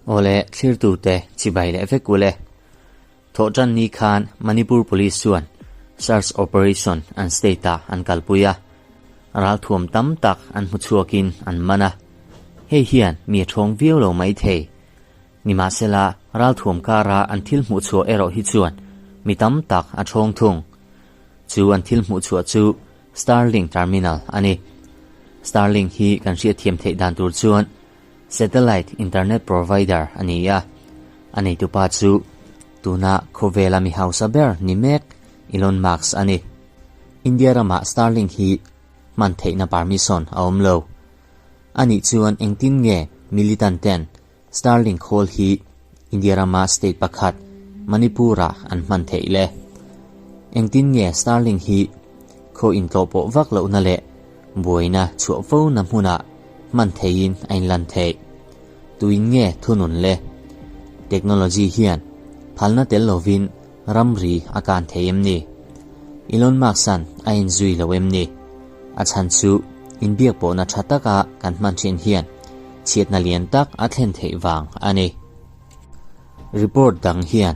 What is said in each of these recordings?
Awle, thlirtute chibai leh vek ule. Thawhtan ni khan Manipur Police chuan search operation an state-ah an kalpui a, ralthuam tam tak an hmu chhuakin an man a. Hei hian mi a thawng viau lo mai thei. Nimahsela, ralthuam kara an thil hmuh chhuah erawh hi chuan mi tam tak a thawng thung. Chu an thil hmuh chhuah chu Starlink Terminal a ni. Starlink hi kan hriatthiam theih dan tur chuan Satellite Internet Provider a ni a, a neitupa chu tuna khawvela mi hausa ber ni mek Elon Musk a ni. India ramah Starlink hi hman theihna permission a awm lo. A nih chuan engtin nge militant ten Starlink khawl hi India rama state pakhat Manipur-ah an hman theih le? Engtin nge Starlink hi khaw intlawh pawh vak lohna leh buaina chhuah fo na hmunah hman theihin a inlan theih? Tuin nge thunun le? Technology hian phalna tel lovin ramri a kan thei em ni? Elon Musk-a'n a inzui lo em ni? A chhan chu inbiak pawhna tha taka kan hman thin hian chhiatna lian tak a thlen theih vang a ni. Report dang hian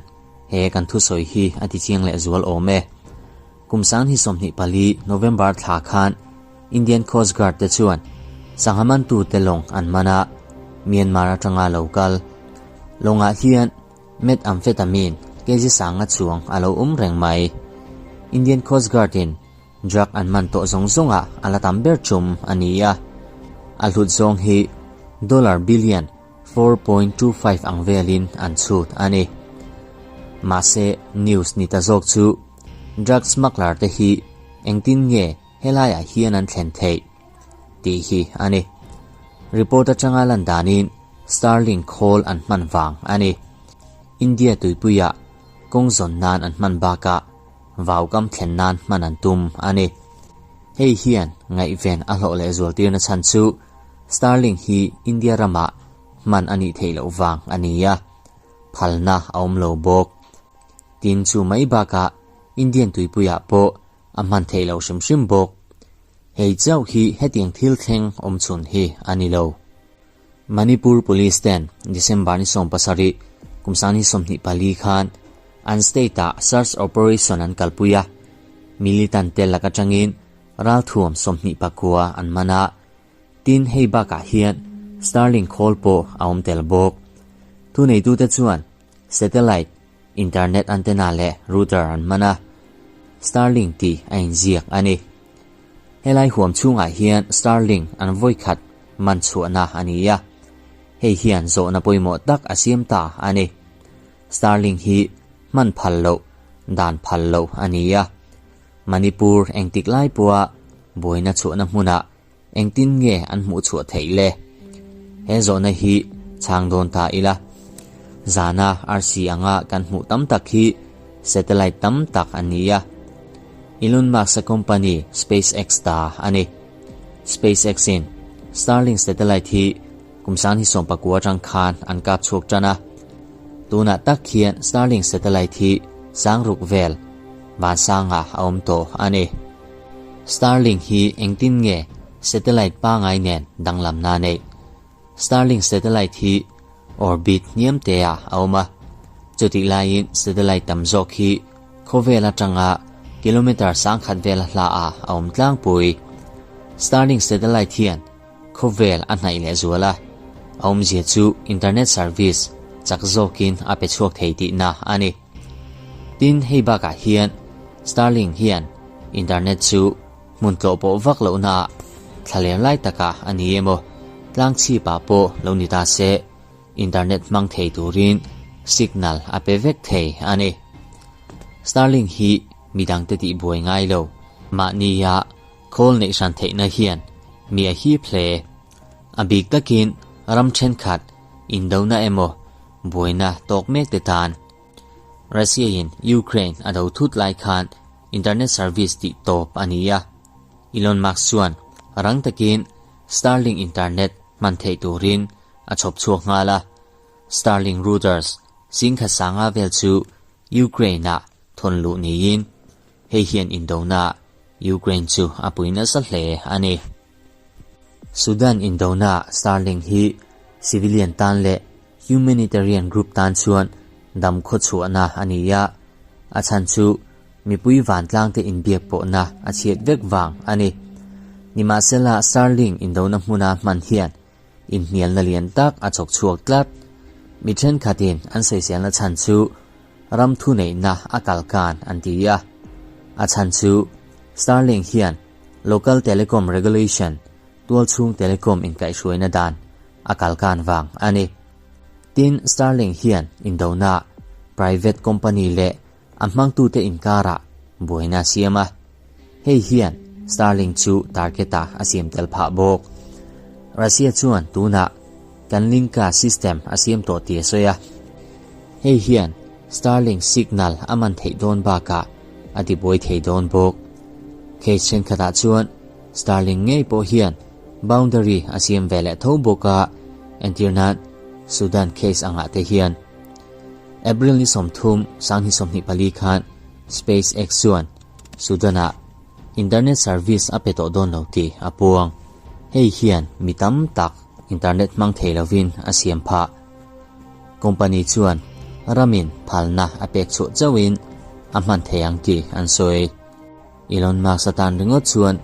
he kan thusawi hi a tichiang leh zual awm e. Kum sangni 24 November thla khan Indian Coast Guard te chuan sangha mantute lawng an man a, Myanmar atanga lo kal. Lawngah hian Methamphetamine kg sanga chuang a lo awm reng mai. Indian Coast Guard in Drug an man tawh zawng zawngah a la tam ber tum a ni a, a hlut zawng hi dollar billion 4.25 ang velin an chhut a ni. Mahse, news ni ta zawk chu drug smuggler te hi engtin nge helaiah hian an thlen theih tih hi a ni. Report atanga lan danin Starlink khawl an hman vang a ni. India tuipuiah kawng zawn nan an hman bakah vau kam thlen nan hman an tum a ni. Hei hian ngaihven a hlawh leh zual tirna chhan chu Starlink hi India ramah hman a nih theih loh vang a ni a, phalna a awm lo bawk. Tin chu mai bakah Indian tuipuiah pawh a hman theih loh hrim hrim bawk. Hei chauh hi hetiang thil thleng awm chhun hi a ni lo. Manipur Police ten December ni 17, kum sangni 24 khan an state-ah search operation an kalpui a, militant te lak atangin ralthuam 29 an man a, tin hei bakah hian Starlink khawl pawh a awm tel bawk. Thuneitute chuan satellite, internet antenna leh router an man a, Starlink tih a inziak a ni. Helai huam chhungah hian Starlink an vawikhat man chhuahna a ni a, hei hian zawhna pawimawh tak a siam ta a ni. Starlink hi hman phal loh, dan phal loh a ni a. Manipur engtik lai pawha buaina chhuahna hmunah engtin nge an hmuh chhuah theih le? He zawhna hi chhang dawn ta ila. Zana arsi anga kan hmuh tam tak hi satellite tam tak an ni a. Elon Musk-a company SpaceX ta a ni. SpaceX-in Starlink satellite hi kum sangni 19 atang khan an kap chhuak tan a. Tunah tak hian Starlink satellite hi sangruk vel vansangah a awm tawh a ni. Starlink hi engtin nge satellite pangai nen danglamna neih? Starlink satellite hi orbit hniam te ah a awm a, chutih laiin satellite tam zawk hi khawvel atanga kilometre sangkhat vela hla ah a awm tlangpui. Starlink satellite hian khawvel a hnaih leh zual a, a awmzia chu internet service chak zawkin a pe chhuak thei tihna a ni. Tin, hei bakah hian Starlink hian internet chu hmun tlawh pawh vak lohna ah thlalem lai takah a ni emaw tlang chhipah pawh lo ni ta se internet hmang thei turin signal a pe vek thei a ni. Starlink hi midangte tih buai ngai lo, mahnia khawl neih hran theihna hian mi a hip hle. A bik takin ram thenkhat indona emaw buaina tawk mek te tan Russia in Ukraine a do thut lai khan internet service tih tawp a ni a. Elon Musk chuan rang takin Starlink internet hman theih turin a chhawp chhuak nghal a. Starlink routers singkhat sanga vel chu Ukraine-ah thawn luh niin hei hian indona Ukraine chu a pui nasa hle a ni. Sudan indona Starlink hi civilian tan leh humanitarian group tan chuan dam khawchhuahna a ni a, a chhan chu mipui vantlangte inbiak pawhna a chhiat vek vang a ni. Nimahsela Starlink indona hmuna hman hian inhnialna lian tak a chawk chhuak tlat. Mi thenkhatin an sawiselna chhan chu ram thuneihna a kalkan an ti a, a chhan chu Starlink hian Local Telecom Regulation, tualchhung telecom inkaihhruaina dan, a kalkan vang a ni. Tin, Starlink hian indona, private company leh a hmangtute inkarah buaina a siam a. Hei hian Starlink chu target-ah a siam tel phah bawk. Russia chuan tunah kan Linka system a siam tawh tih a sawi a. Hei hian Starlink signal a man theih dawn bakah a tibuai thei dawn bawk. Case thenkhatah chuan Starlink ngei pawh hian boundary a siam ve leh tho bawk a, entir nan Sudan case angah te hian. April ni 30, 2024 khan SpaceX chuan Sudan-ah internet service a pe tawh dawn lo tih a puang. Hei hian mi tam tak internet hmang thei lovin a siam phah. Company chuan ramin phalna a pek chhuah chauhin a hman thei ang tih an sawi. Elon Musk atan ringawt chuan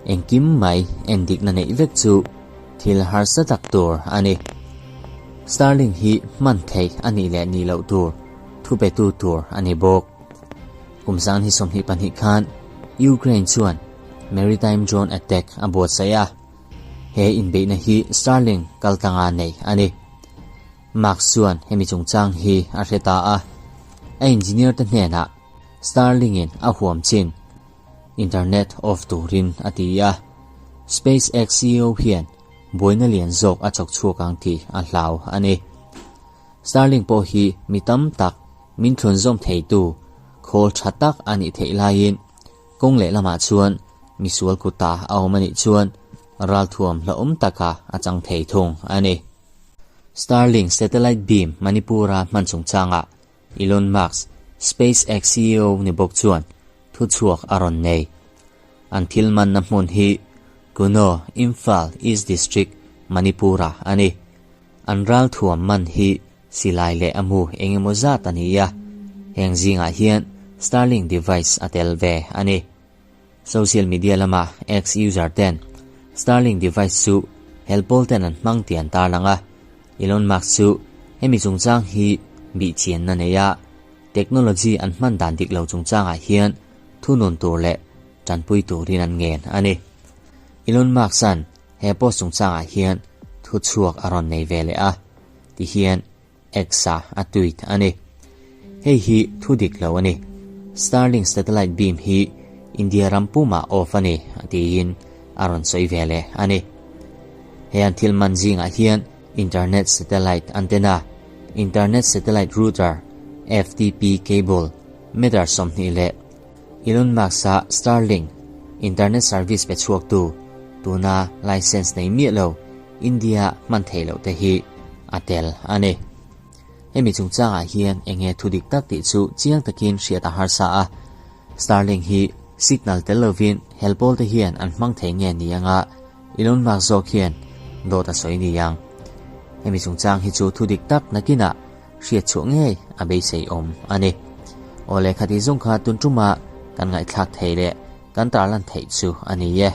engkim mai endikna neih vek chu thil harsa tak tur a ni. Starlink hi hman theih a nih leh nih loh tur thupetu tur a ni bawk. Kum 2022 khan Ukraine chuan maritime drone attack a buatsaih a, he inbeihna hi Starlink kaltlanga nei a ni. Musk chuan hemi chungchang hi a hre ta a, a engineer te hnenah Starlink-in a huam chin internet off turin a ti a, SpaceX ceo hian buaina lian zawk a chawk chhuak ang tih a hlau a ni. Starlink pawh hi mi tam tak min thlunzawm theitu khawl tha tak a nih theih laiin kawng lehlamah chuan misual kuta a awm a nih chuan ralthuam hlauhawm taka a chang thei thung a ni. Starlink satellite beam Manipur-a hman chungchangah Elon Musk, SpaceX ceo ni bawk chuan thuchhuak a rawn nei. An thil manna hmun hi Kuno, Imphal East District, Manipur-ah a ni. An ralthuam man hi silai leh a mu eng emaw zat a ni a, heng zingah hian Starlink device a tel ve a ni. Social media lama X user ten Starlink device chu helpawl ten an hmang tih an tarlang a, Elon Musk chu hemi chungchang hi bihchianna nei a, technology an hman dan dik lo chungchangah hian thunun tur leh tanpui turin an ngen a ni. Elon Musk-a'n he post chungchangah hian thuchhuak a rawn nei ve leh a, tihian X-a a tweet a ni. Hei hi thu dik lo a ni. Starlink satellite beam hi India ram pumah off a ni, tiin a rawn sawi ve leh a ni. He an thil man zingah hian internet satellite antenna, internet satellite router, FTP cable, meter 20 leh Elon Musk-a Starlink internet service pe chhuaktu tuna license nei miah lo India hman theih loh te hi a tel a ni. Hemi chungchangah hian eng nge thu dik tak tih chu chiang takin hriat a harsa a. Starlink hi signal tel lovin helpawl te hian an hmang thei nge ni anga Elon Musk zawk hian dawt a sawi ni ang. Hemi chungchang hi chu thu dik tak nakinah hriat chhuah ngei a beisei awm a ni. Aw lehkha tih zawng kha tun tumah kan ngaihthlak thei leh kan tarlan theih chu a ni e.